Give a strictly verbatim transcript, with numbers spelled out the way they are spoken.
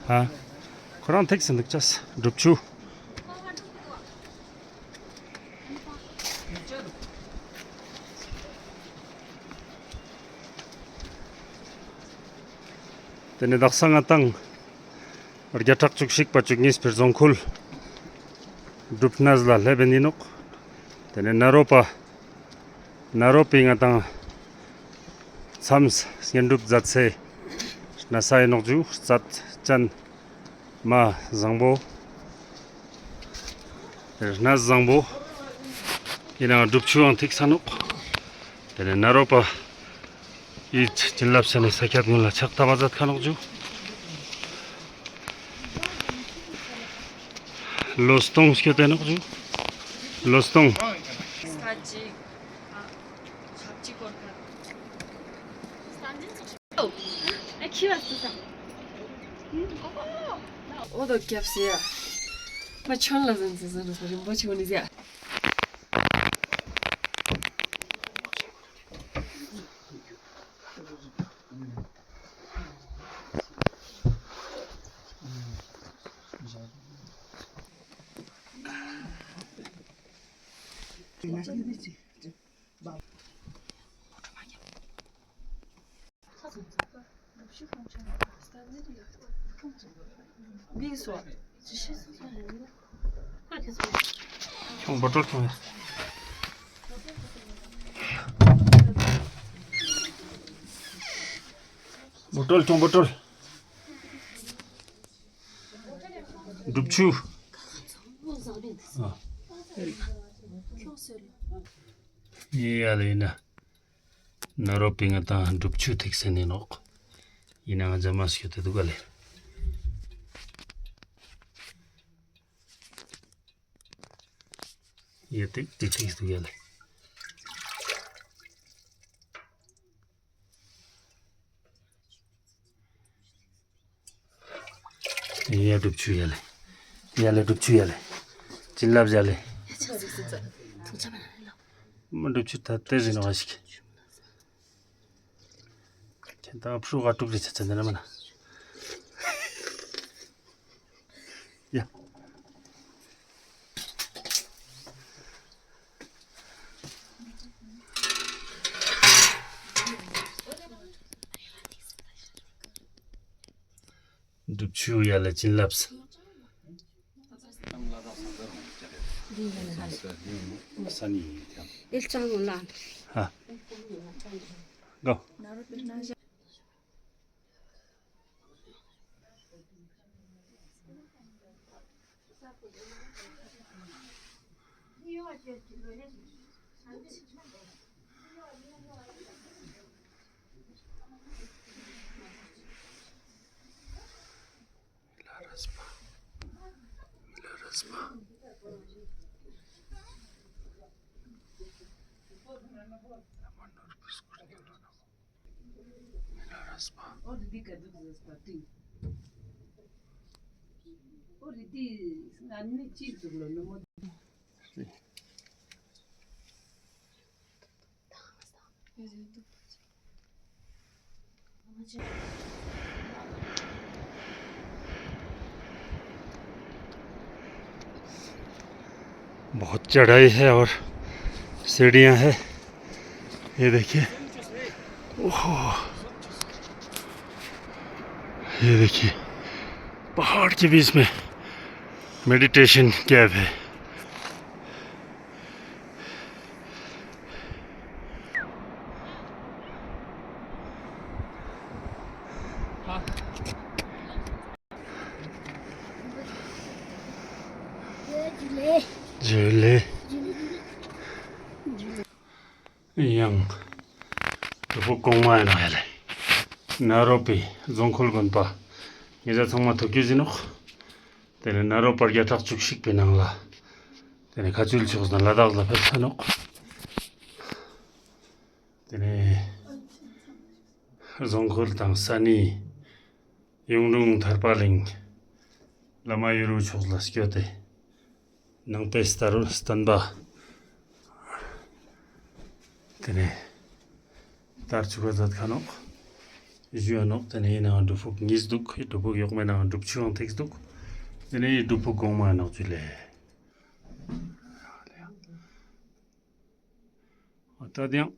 ཧ། ཁོ་རང་ཐིག་སེ་འདུག་ཅེས་སྒྲུབ་ཆུ། དེ་ནས་དག་ས་ང་དང་བརྒྱ་ཕྲག་བཅུ་གཅིག་པ་བཅུ་གཉིས་པའི་རྫོང་ཁུལ་སྒྲུབ་གནས་ལ་སླེབས་པ་ཡིན་ནོག། དེ་ནས་ནཱ་རོ་པ་ནཱ་རོ་པའི་ང་དང་མཚམས་བསྙེན་སྒྲུབ་མཛད་སའི་གནས་ས་ཡིན་ནོག་ཞུ། རྩྭ་ཅན་མ་བཟང་པོ། གནས་བཟང་པོ། ཡིན་ནའང་སྒྲུབ་ཆུའང་ཐིག་ས་ནོག། དེ་ནས་ནཱ་རོ་པ་ཡི་བྱིན་རླབས་ས་ནས་ས་ཁྱད་ངོ་ལ་ཆགས་ཐ་མ་མཛད་ཁ་ནོག་ཞུ། ལོ་སྟོང་སྐྱོད་དེ་ནོག་ཞུ། ལོ་སྟོང་། འོ་དོ་སྐྱབས་སེ་ཡ། མ་ཆོན་ལ་ཟན་ཟན་ཟན་རིན་པོ་ཆེ་འོ་ནི་ཟེ། ཁྱོང་བོ་ཊོལ་ཁྱོང་ཡ། བོ་ཊོལ་ཁྱོང་བོ་ཊོལ། སྒྲུབ་ཆུ། ཨ། ཡ་ལེ་ཡིན་ན། ནཱ་རོ་པའི་ང་དང་སྒྲུབ་ཆུ་ཐིག་སེ་ནི་ནོག། ཡིན་ནའང་རྒྱ་མ་སྐྱོད་དེ་འདུག་ག་ལེ། ཡ་ཐིག་ཐིག་ཐིག་འདུག་ཡ་ལེ། ཡ་སྒྲུབ་ཆུ་ཡ་ལེ། ཡ་ལེ་སྒྲུབ་ཆུ་ཡ་ལེ། བྱིན་རླབས་ཡ་ལེ། མ་སྒྲུབ་ཆུ་ད་དེ་ཟིན་བ་ཞིག། ཁྱེད་ད་ཕྲུ་གུ་དཀྲུག་རེ་ཆ་ཆ་འདི་ན་མ་ན། ཡ། སྒྲུབ་ཆུ་ཡ་ལེ་བྱིན་རླབས། ས་ནི་ཡིན་ཀྱང་། ཧ། གོ། མི་ལ་རས་པ། མི་ལ་རས་པ། མི་ལ་རས་པ། बहुत चढ़ाई है और सीढ़ियाँ है। ये देखिए, ओहो, ये देखिए, पहाड़ के बीच में मेडिटेशन कैंप है। ཇུ་ལེ། ཡང་། དུ་བུ་གོང་མ་ཡིན་ནོག་ཡ་ལེ། ནཱ་རོ་པའི་རྫོང་ཁུལ་དགོན་པ། ཉེ་ཆར་ཚང་མ་ཐུགས་རྒྱུས་ཡིན་ནོག། དེ་ནས་ནཱ་རོ་པ་བརྒྱ་ཕྲག་བཅུ་གཅིག་པའི་ནང་ལ། དེ་ནས་ཁ་ཆུལ་ཕྱོགས་ནས་ལ་དྭགས་ལ་ཕེབས་ས་ནོག། དེ་ནས་རྫོང་ཁུལ་དང་ས་གནས། གཡུང་དྲུང་ཐར་པ་གླིང་། བླ་མ་ཡུལ་ཕྱོགས་ལ་སྐྱོད་དེ། ནང་པའི་སྟར་བསྟན་པ། དེ་ནས་དར་ཅུག་ག་མཛད་ཁ་ནོག། ཞུ་ཡ་ནོག། ཏེ་ནེ་ཨིན་ནའང་སྒྲུབ་ཕུག་ཉིས་དུག། སྒྲུབ་ཕུག་ཡོག་མའི་ནང་སྒྲུབ་ཆུའང་ཐིགས་དུག། ཏེ་ནེ་སྒྲུབ་ཕུག་གོང་མ་ནང་ཚུལ་ལེ། ཨ་ཏ་དེ་ཡང་།